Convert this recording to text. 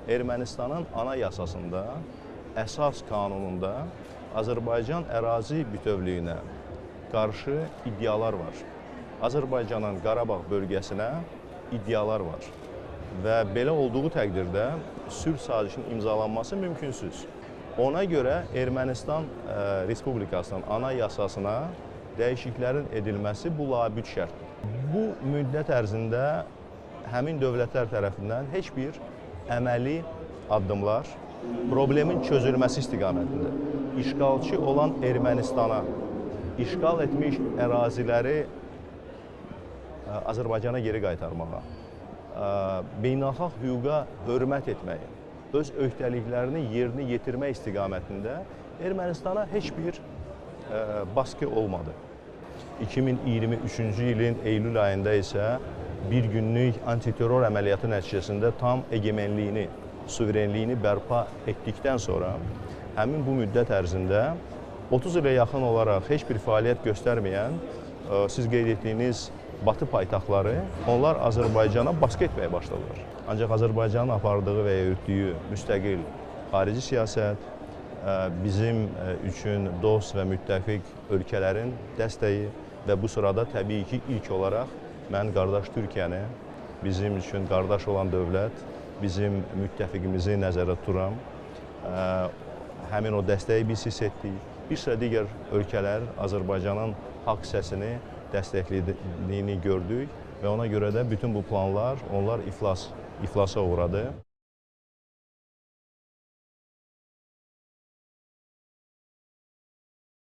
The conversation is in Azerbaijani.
Ermənistanın ana yasasında, əsas qanununda Azərbaycan ərazi bütövlüyünə qarşı iddialar var. Azərbaycanın Qarabağ bölgəsinə iddialar var. Və belə olduğu təqdirdə sülh sazişinin imzalanması mümkünsüz. Ona görə Ermənistan Respublikasının ana yasasına dəyişikliklərin edilməsi bu labüd şərtdir. Bu müddət ərzində həmin dövlətlər tərəfindən heç bir əməli addımlar problemin çözülməsi istiqamətində işğalçı olan Ermənistana işğal etmiş əraziləri Azərbaycana geri qaytarmağa, beynəlxalq hüquqa hörmət etməyi, öz öhdəliklərini yerinə yetirmək istiqamətində Ermənistana heç bir baskı olmadı. 2023-cü ilin eylül ayında isə bir günlük antiterror əməliyyatı nəticəsində tam egemenliyini, suverenliyini bərpa etdikdən sonra həmin bu müddət ərzində 30 ilə yaxın olaraq heç bir fəaliyyət göstərməyən, siz qeyd etdiyiniz Batı paytaxtları, onlar Azərbaycana baskı etməyə başladılar. Ancaq Azərbaycanın apardığı və yürütdüyü müstəqil xarici siyasət, bizim üçün dost və müttəfiq ölkələrin dəstəyi və bu sırada təbii ki, ilk olaraq mən qardaş Türkiyəni, bizim üçün qardaş olan dövlət, bizim müttəfiqimizi nəzərdə tuturam. Həmin o dəstəyi biz hiss etdik. Bir sıra digər ölkələr Azərbaycanın haqq səsini dəstəklədiyini gördük və ona görə də bütün bu planlar, onlar iflasa uğradı.